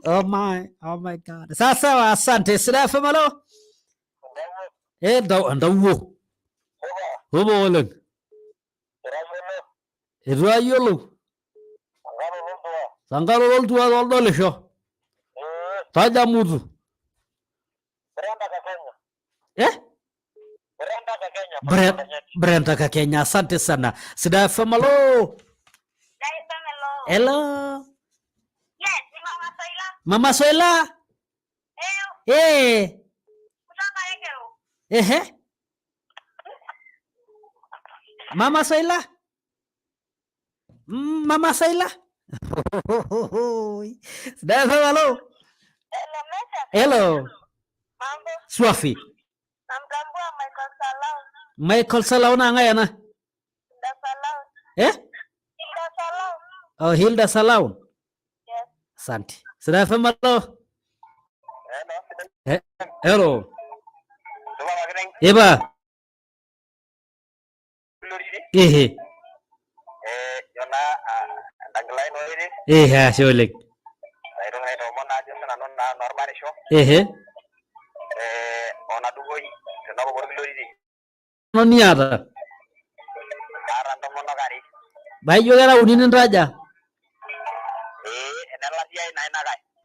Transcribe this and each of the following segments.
Oh my, oh my God. Sasa asante. Sidai FM alo. Eh, ndawuo. Hubo oleng. Itu ayiolou. Sankaro oltua oldolisho. Taja mutu. Eh? Brenda Kakenya, asante sana. Sidai FM alo. Hello. Yes, ni Mama Soila. Mama Soila. Eh, Eh. kutoka Ekero. Ehe. Mama Soila. Mama Soila. Sidai FM alo. Hello, Mesha. Hello. Mambo. Swafi. Namtambua Michael Salau. Michael Salau na ng'ae ena? Hilda Salau. Eh? Hilda Salau. Oh, Hilda Salau. Yes. Asante. Sidai FM alo. Eh, hello. Eba. Ehe. Ehe, ashe oleng. Ehe. No niata. Baijo kera uni nintaja?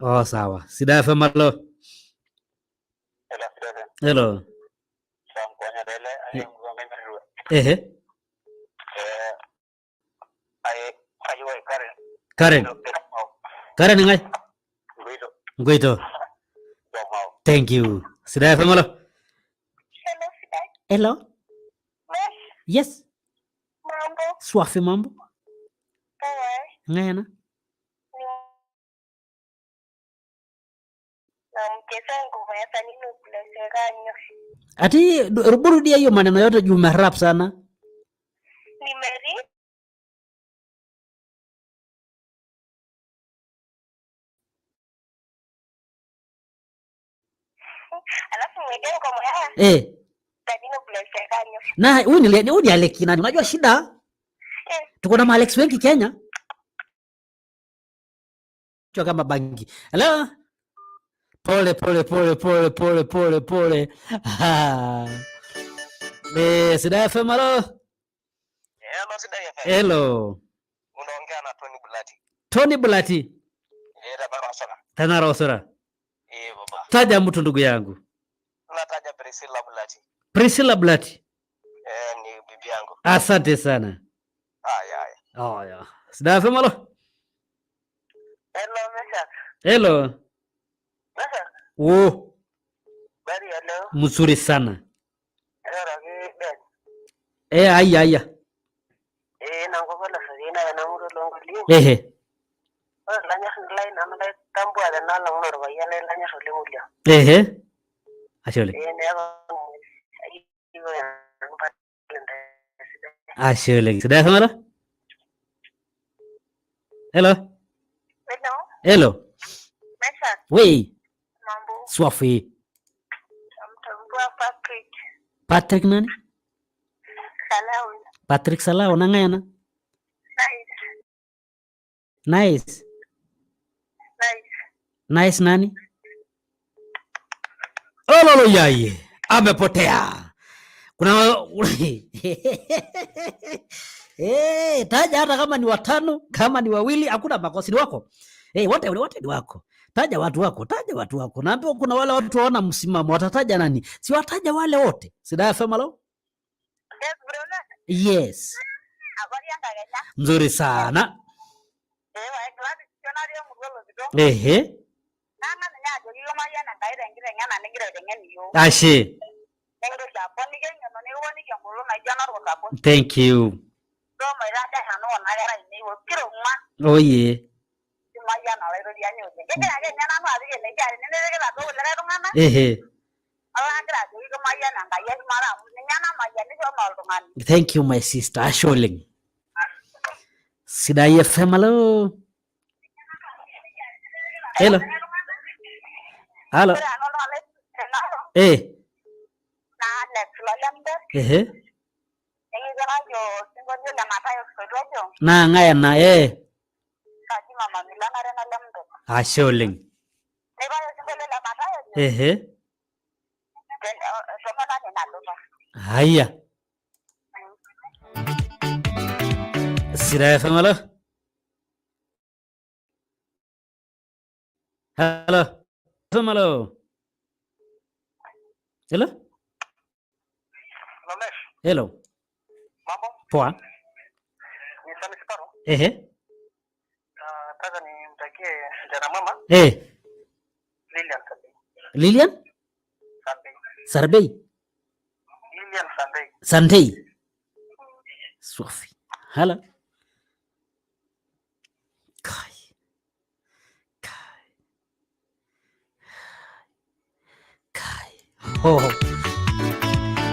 Oh, sawa. Sidai FM alo. Hello. Ehe. Karen. Karen ng'ae? Nkoito. Thank you. Sidai FM alo. Hello, Sidai. Hello. Mesh. Yes. Mambo. Swafi mambo. Poa. Ng'ae ena? Ni namchezea ngoma ya Sanini Kulesekanyo. Ati rudia hiyo maneno yote juu umerap sana. Ni Mary. Alafu mwekee ngoma ya Eh. Sanini Kulesekanyo. Na huyu ni Alex nani? Unajua shida? Eh. Tuko na Alex wengi Kenya. Chua kama bangi. Hello? Pole pole pole pole pole pole pole. Eh, Sidai FM alo. Hello, Sidai FM. Hello. Unaongea na Tony Bulati. Tony Bulati. Eh, tabara sana. Tanara osora. Eh, baba. Taja mtu ndugu yangu. Nataja Priscilla Bulati. Priscilla Bulati. Eh, ni bibi yangu. Asante sana. Haya haya. Haya. Sidai FM alo. Hello, Mesha. Hello. Mesha. Oh, Bari ya leo. mzuri sana. Eroroki Ben. Eh, aya aya. Eh, nankop olosokina tena murua loonkoling'i. Ehe. Ore olanyor lai nanu laitambua tena olong naa orpayian lai lanyor oleng William. Ehe. Ashe oleng. Eh, neeku ayieu nanu Valentine sidai. Ashe oleng. Sidai FM alo. Hello. Hello, Hello. Mesha, We, mambo. Swafi. Namtambua Patrick Patrick nani? Salau. Patrick Salau na ng'ae ena? Nice, Nice. nice. Nice nani? Ololo yai. Amepotea. Kuna eh, taja hata kama ni watano, kama ni wawili, hakuna makosa ni wako. Eh, wote wote ni wako. Taja watu wako, taja watu wako. Naambiwa kuna wale watu waona msimamo, watataja nani? Si wataja wale wote. Sidai FM alo? Yes, bro. Yes. Habari ya nkakenya. Nzuri sana. Eh, wae Gladys natii emurua olosito. Ehe. Nang'as ninye ajoki kemayian Enkai tenkiteng'ena nigira aiteng'en iyiook. Ashe. Nikintoki aponiki eng'eno nikiponiki engolon naijo enorkordapoi. Thank you. Shomoita nterrana kuna kera ainei pokira ong'uan. Oye. Imayiana Olaitoriani oleng. Kegira ake ninye nanu apik enetii tenimipikita duo kulikae tung'anak. Ehe. Olee kagira ajoki kimayiana Enkai eshumata amu ninye namayianisho maa oltung'ani. Thank you my sister. Ashe oleng. Sidai FM alo. Hello. Halo. Ore nanu oltung'ani tenalo Eh. naa Alex Lolembe. Ehe. Nikijo osinkolio le Matayos Oitojo. Naa ng'ae ena? Eh. Kaji Mama Milanare Nolembe. Ashe oleng. Nipaya osinkolio le Matayo. Ehe. Tomononi nalupa. Haya. Sira FM, hello. Hello. FM, hello. Hello. Lomesh, Hello. mambo? Poa. Ni Sami Siparo. Ehe. Nataka nimtakie mchana mwema Eh. Lilian Sambei. Lilian Sambei. Sarbei. Lilian Sambei. Santei. Swafi. Hala. Kai. Kai. Kai. Oh.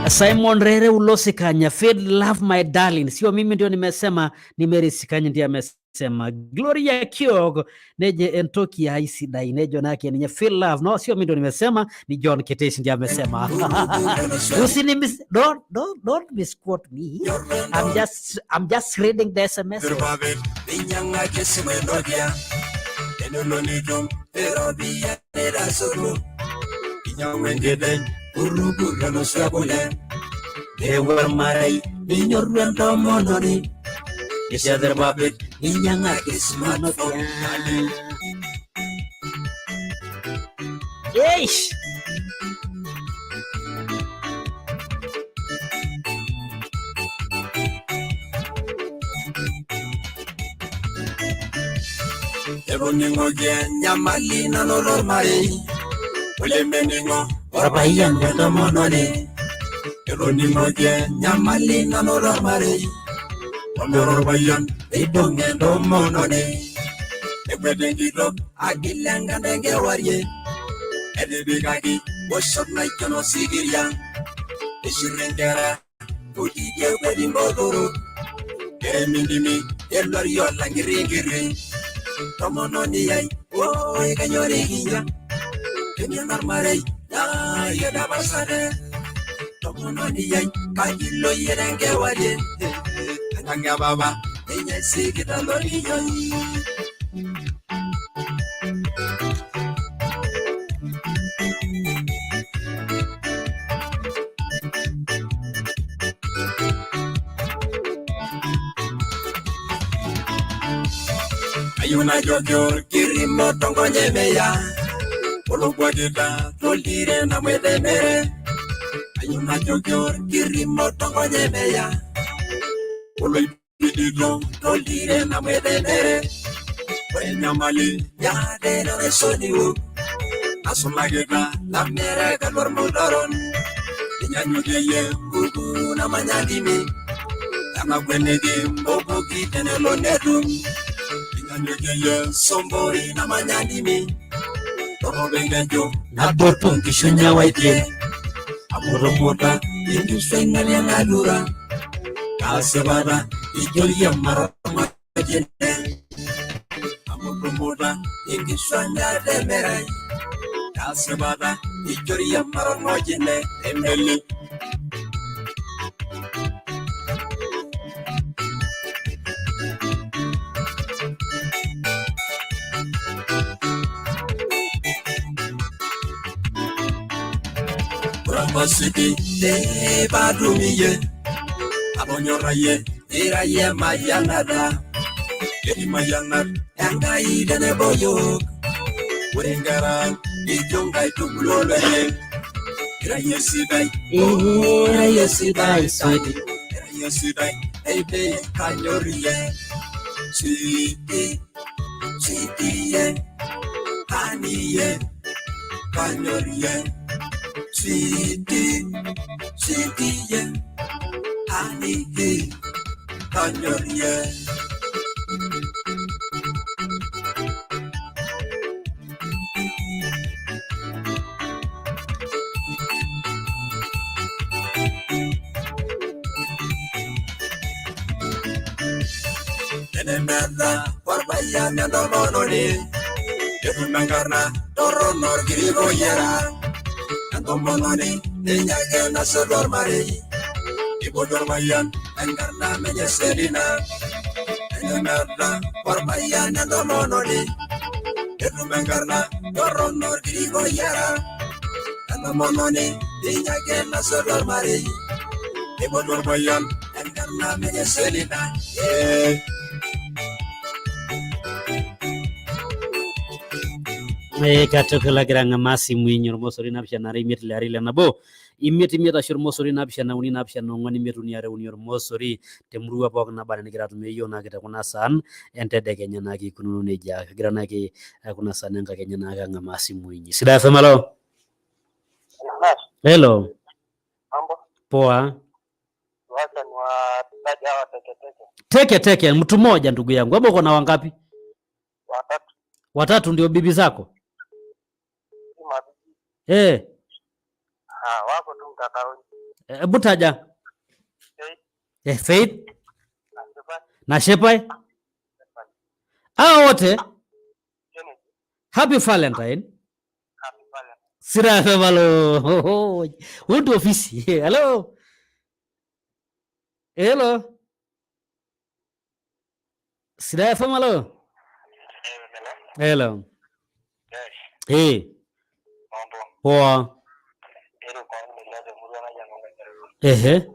Simon Rere Ulosikanya, feel love my darling. Sio mimi ndio nimesema, ni Mary Sikanya ndiye amesema. Gloria Kiog neje entoki ya isidai nejo nake ninye feel love. No, sio mimi ndio nimesema, ni John Ketesh ndiye amesema. Usini mis don't misquote me. I'm just reading the SMS. Ninyang'aki esimu e Nokia tenelo nitum iropiyiani nitasoto inyang'u enkiteng uruku enusa kule neeku ormarei ninyoru entomononi nishet irpapit ninyang'aki smartphone. Eish. Etoning'oki enyamali nanoto ormarei olemening'o orpayian wentomononi etoning'oki enyamali nanoto ormarei omero orpayian neidong' entomononi nekwet enkitok agil enkanda enkewarie etipikaki woshot naijo nosikiria nishir inkera kutitik ekwet imbotorok keremi ndimi eluari olangirinkiri tomononi ai oi kenyorikinya temion ormarei naayie tapasate tomononi ai kaji ilo yie tenkewarie enkang' e papa ninye sikita lorkiyioi. Ayieu najoki orkirimo tonkonyek meya olokwetita toltire namwetemere ayieu najoki orkirimo tonkonyek meya oloipidito toltire namwetemere ore enyamali yaatene naisoniwok asulakita lamereka lormutoron inyanyukieyie nkuku namanyatimi enakweniki mbokoki tenelo netum inyanyukieyie sombori namanyatimi toropo enkeju nadotu nkishu awaitie amutumuta inkishu aing'alie natura kaasipata ijoyie maromajine amutumuta inkishu anyatemere kaasipata ijoyie maromojine emeli. Kurambasiki tebatumiyie atonyorrayie irayie mayianata ketii mayianat Enkai tenebo yiok ore inkera ang ijo nkaitubulu olorere irayie sidai irayie sidai saidi irayie sidai eipe kanyor iyie sweetie sweetie honey kanyor iyie sweetie sweetie honey kanyor iyie. Tenemeta orpayian entomononi etum enkarna torrono orkiriko oyiera entomononi ninye ake nasotu ormarei ipotu orpayian enkarna menye Selina. Tenemeta orpayian entomononi Ketum enkarna torrono orkiriko oyiara. Entomononi ninye ake nasotu ormarei. Neipotu orpayian enkarna menye Selina. Katukul agira ang'amaa simu inyi ormosori naapishana are imiet ile are ile nabo imiet imiet ashu ormosori naapishana uni naapishana ong'wan imiet uni are uni ormosori temurua pookin naba enaa nigira atumie iyiok naake te kuna saan entedekenya naake ikununo nejia. Kigira naake kuna saan enkakenya naake ang'amaa simu inyi. Sidai FM, alo. Hello. Mambo. Poa. Wacha niwataje hawa teketeke. Teke teke, mtu mmoja ndugu yangu. Hapo uko na wangapi? Watatu. Watatu ndio bibi zako? Si mabibi. Ah, wako tu mtandaoni. Hebu taja. Faith. Faith Na Shepai. Na Shepai. Hao wote Kennedy. Happy Valentine. Happy Valentine. Sira FM, alo. Huyu ndio ofisi. Hello. Hello. Sira FM, alo. Hello. Yes. Hey, Mambo. poa. Ero kwa nini murua naja ng'ombe. Ehe.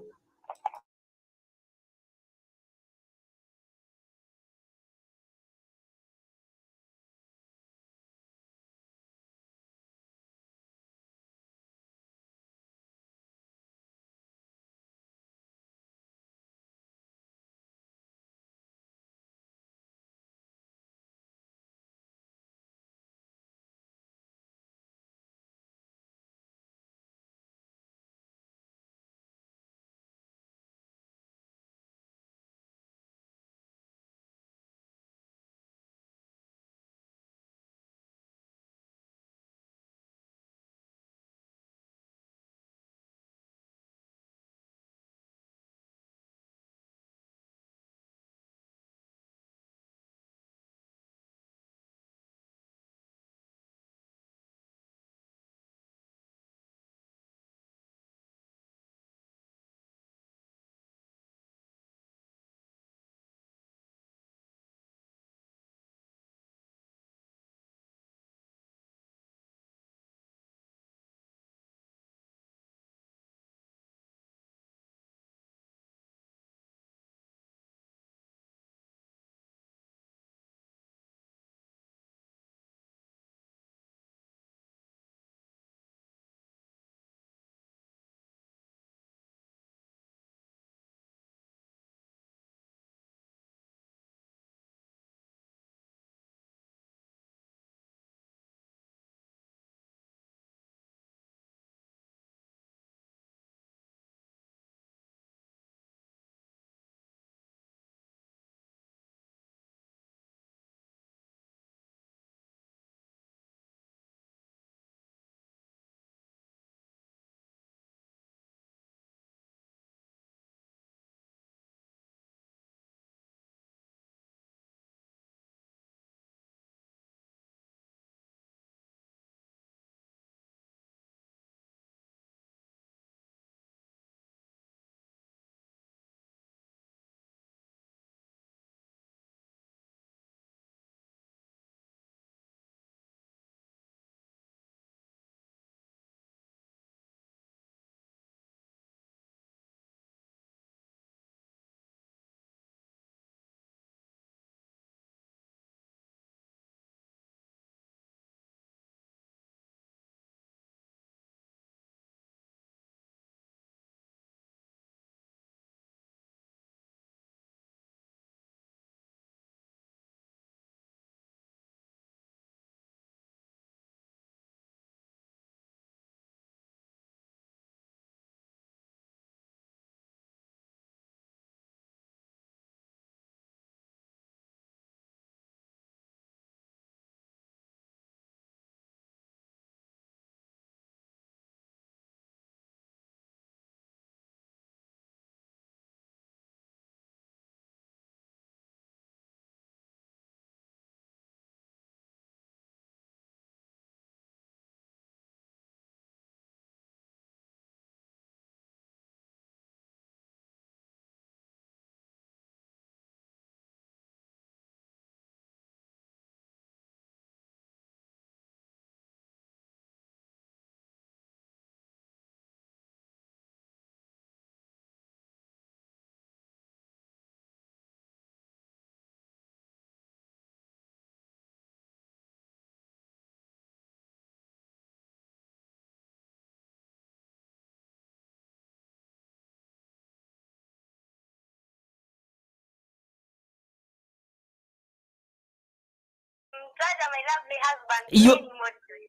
Taja my lovely husband.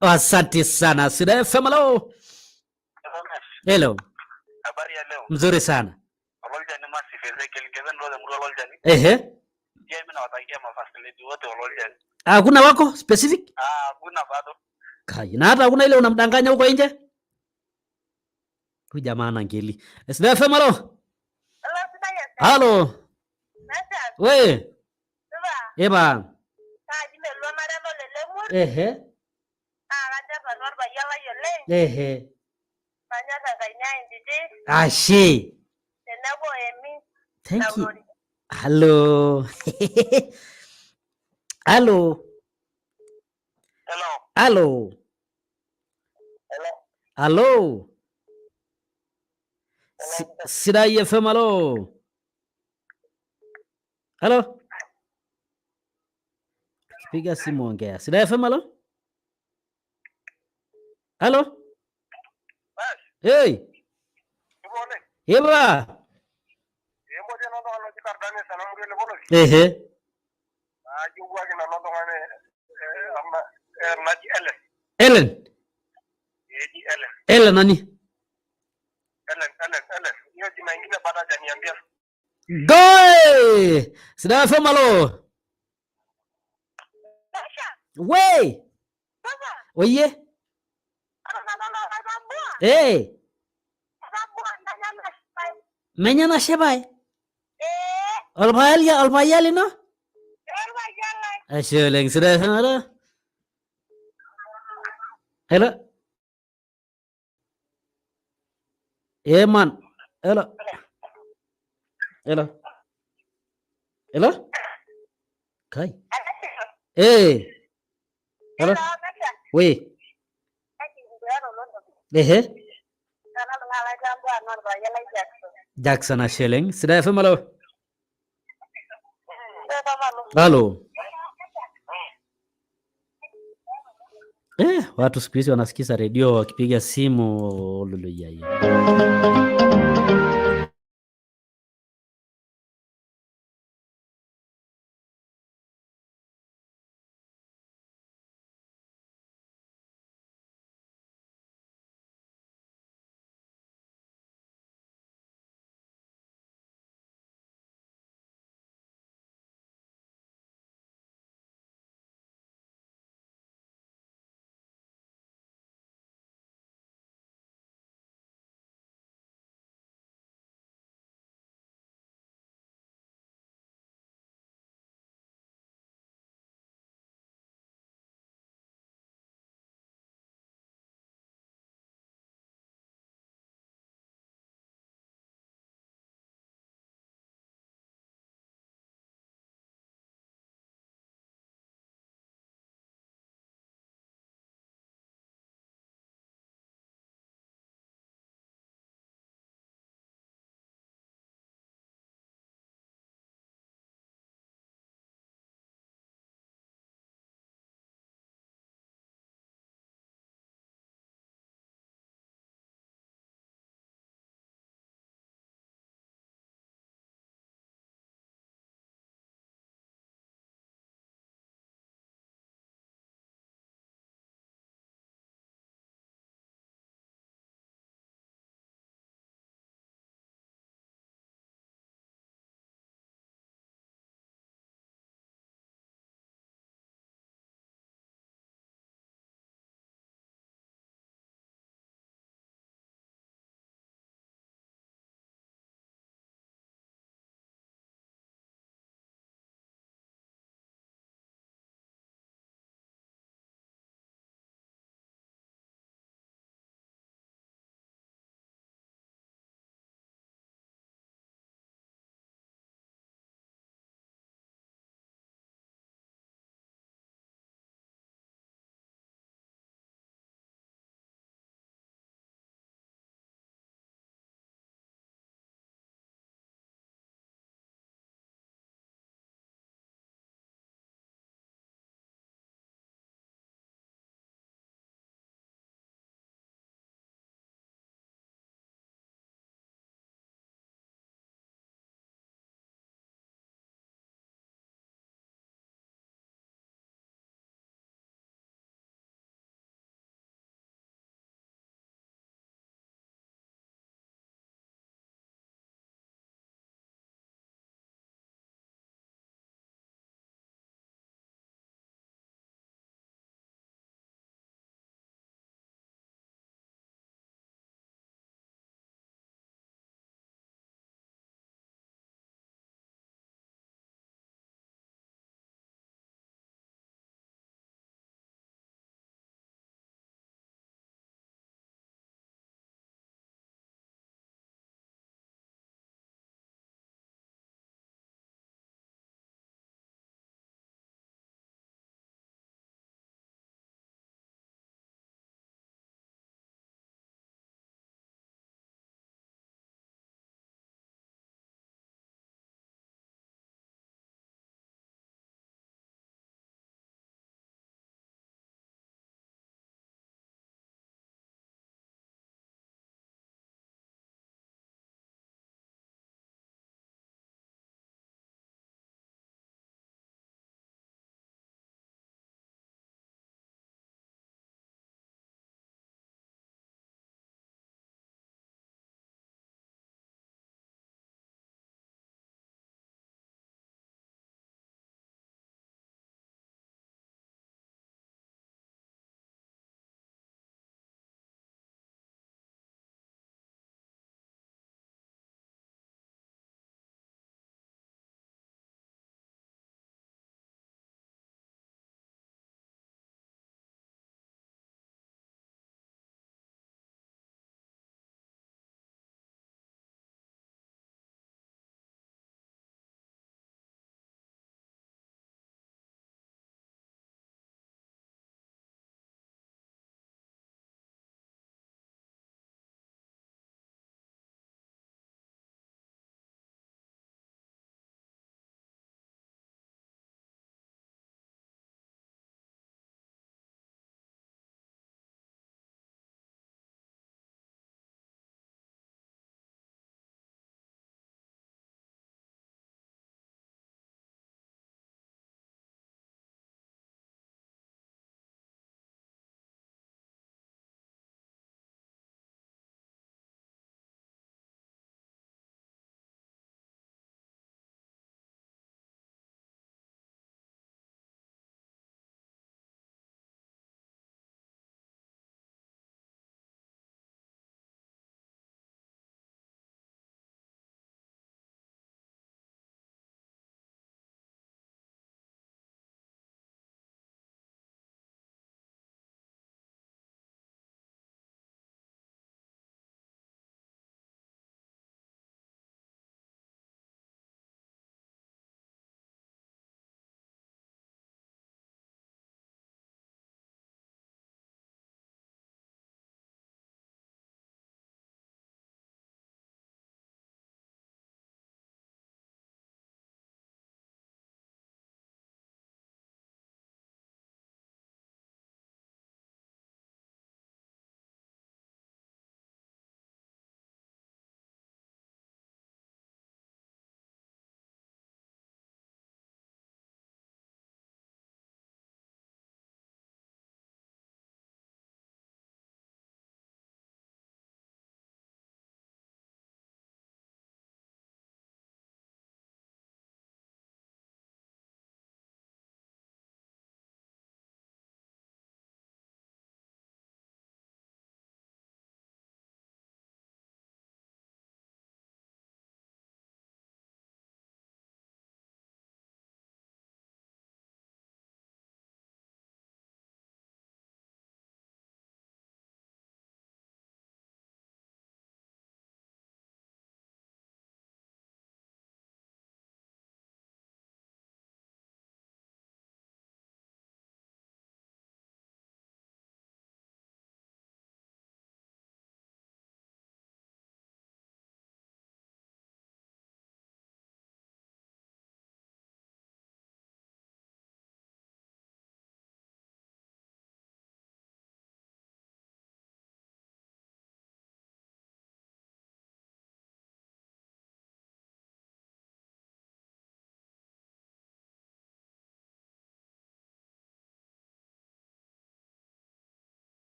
Asante sana. Sida FM, hello. Hello. Habari ya leo. Mzuri sana. Ololchani Massive Ezekiel Keven Rose Murua Ololchani. Ehe. Pia mimi nawatakia mafacility wote Ololchani. Hakuna wako specific? Ah, hakuna bado. Kai, na hata hakuna ile unamdanganya huko nje? Huyu jamaa ana ngeli. Sida FM, hello. Hello, sidai FM. Hello. Mesha, We, supa. eba. Kaaji melua marelo lelemur. Ehe. Naa kajo nanu orpayian lai oleng. Ehe. Manyor Enkai entiti Ashe. tenebo Emi Thank you. Saurori. Hello. Hello. Hello. Hello. Hello. Hello. Sidai FM, hello. Hello. Piga simu ongea. Sidai FM, hello. Hello. Bas, Hey, ipo oleng. Eba. Emoji nanu oltung'ani oji Kardani Sanamuri ole Polosi. Ehe. Ajo nanu oltung'ani naji Ellen. Ellen. Eji Ellen. Ellen nani? Ellen, Ellen, Ellen. Hiyo jina ingine bado hajaniambia. Goi! Sidai FM, hello. Mesha, We. supa. Oye. Ore nanu olaitambua. Hey. Aitambua ntanya nashipai. Menya na shebai. Ee, Olpayian olpayian lino? orpayian lai. Ashe oleng. Sidai FM, hello. Hello. Eh man. Hello. Hello. Hello. Kai. Eh. Hello. Hello, Mesha. We. Kaji nkuya tolontoki. Ehe. Nanu oltung'ani laitambua naa orpayian lai Jackson. Jackson ashe oleng. Sidai FM, hello. Hello. Hello. Watu siku hizi wanasikiza redio wakipiga simu lulu.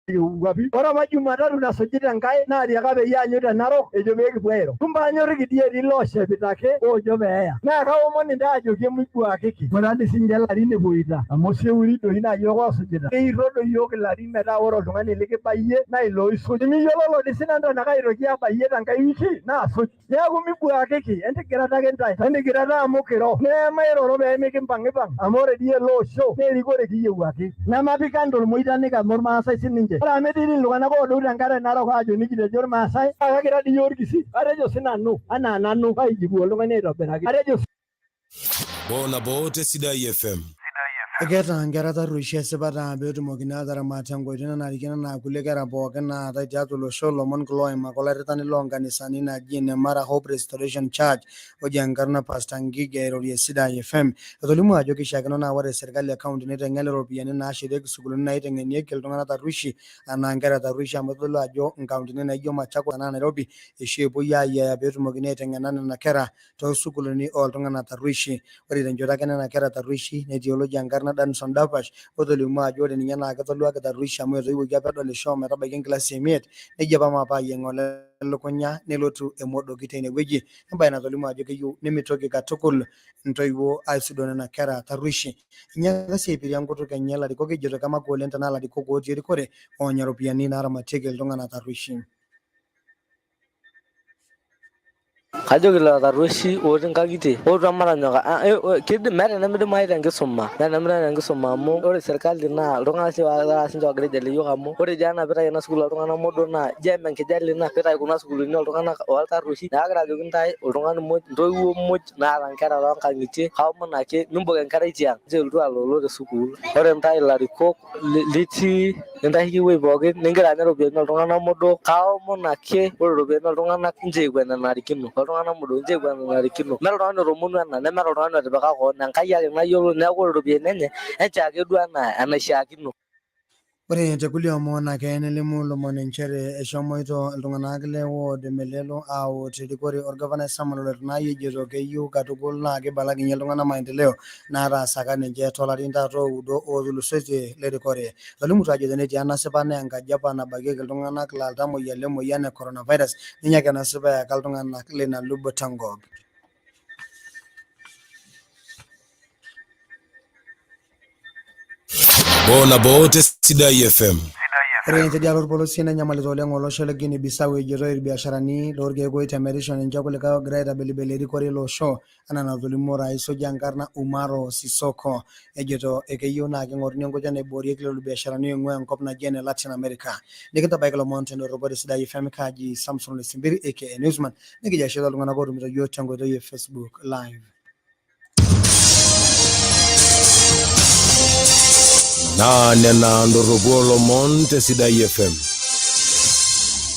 Nkuapi. Ore apa Jumatatu nasujita Enkai naatiaka peyie aanyu te Narok ejo pee kipuo airo. Kumbe anyoriki dii etii looshepita ake oojo peeya. Naa kaomon intae ajoki emibuakiki. Ore dii sininche ilarin epuoita amu oseuri doi naa iyiook oosujita. Keirro doi iyiook ilarin metaa ore oltung'ani likibayie naa ilo oisuj. Teniyiololo dii sinanu tenaa kaitoki abayie tenkae wiki naa asuj. Neeku mibuakiki, entigirata ake ntae, entigirata amu kiro, nemairoro pee mikimpang'ipang' amu ore dii ele osho naa erikore kiyiewuaki. Nemapik kando ilmoitanik amu ilmaasai sininche. Ore amu etii iltung'anak oodou tenkare narok aajo nikitejo ilmaasai naa kakira dii iyiook ilkisii. Atejo sinanu anaa nanu paijibu oltung'ani aitobiraki. Atejo. Nabo nabo te Sidai FM. Ekeeta nkera tarrueshi esipata peetumokini aataramat tenkoitoi nanarikino anaa kulie kera pookin naatae tiatua olosho. Lomon kulo oimaka olairitani loo nkanisani naji ene Mara Hope Restoration Church oji enkarna Pastor Ngige airorie Sidai FM. Etolimuo ajo keishiakino naa ore serkali e county neiteng'el iropiyiani naashetieki sukuulini naiteng'enieki iltung'ana tarrueshi anaa nkera tarrueshi amu eitodolu ajo nkauntini naijo Machakos anaa Nairobi eishia epuoi ayiaya peetumokini aiteng'ena nena kera too sukuulini oo ltung'ana tarrueshi. Ore tenchoto ake nena kera tarrueshi netii oloji enkarna Danson Dapash otolimuo ajo ore ninye naa ketoluaki tarrueshi amu etoiwuoki apa edolisho ometabaiki enkilasi e miet neji apa maape ayieng olee elukunya nelotu emodoki teine wueji, embae natolimuo ajo keyieu nemeitoki katukul intoiwuo aisudoo nena kera tarrueshi. Enyaaka sii aipirie enkutuk enye ilarikok ejito kemakwa oleng tenaa ilarikok otii erikore oonya iropiyiani naaramatieki iltung'ana tarrueshi. Kajoki lelo tarrueshi otii nkang'itie ootu ematanyok, kidim meeta enemidimayu tenkisuma, meeta enemidimayu tenkisuma amu ore serkali naa iltung'anak sii sininche oogira aijalie iyiook amu ore dii ena piitayu ena sukuul oltung'anak modook naa ijo emenkijalie ina piitayu kuna sukuulini oltung'anak oltarrueshi. Neeku kagira ajoki intae oltung'ani muj, intoiwuo muj naata nkera toonkang'itie kaomon ake mimbok enkerai tiang' nchoo elotu aloolo te sukuul. Ore intae ilarikok litii nintasheki ewueji pookin nigira anya iropiyiani oltung'anak modook, kaomon ake ore iropiyiani oltung'anak nchoo epuo enanarikino, oltung'anak modook nchoo epuo enanarikino. Meeta oltung'ani otoomonua ena nemeeta oltung'ani otipika koon, Enkai ake nayiolo neeku ore iropiyiani enye enchoo ake duo enaa enaishiakino. Ore te kulie omon ake nelimu lomon nchere eshomoito iltung'anak le ward Melelo aot erikore olgavanai Samuel Ole Tunai ejito keyieu katukul naa keibalakinye iltung'anak maendeleo nataasaka ninche toolarin taata oudo ootulusoitie le rikore. Etolimutuo ajo tenetii enasipa naa enkaji apa nabakieki iltung'anak laa iltamoyia le moyian e coronavirus ninye ake enasipa eyaka iltung'anak leina luboto enkop. Nabo nabo te Sidai FM. Ore tedialo olpolosie nenyamalita oleng olosho le Guinea Bissau ejitoi ilbiasharani loorkeek oitemerisho ninche kulikae ogira aitabelibel erikore ilo osho anaa enatolimuo orais oji enkarna Umaro Sissoco ejito ekeyieu naa king'oruni enkoitoi naiboorieki lelo biasharani oing'ua enkop naji ene Latin America. Nikintabaiki lomon tendorropo te Sidai FM kaaji Samson Lesimbiri aka Newsman nikijo ashe tooltung'anak ootumito iyiook tenkoitoi e Facebook live. Naa nena ndorropu oolomon te Sidai FM.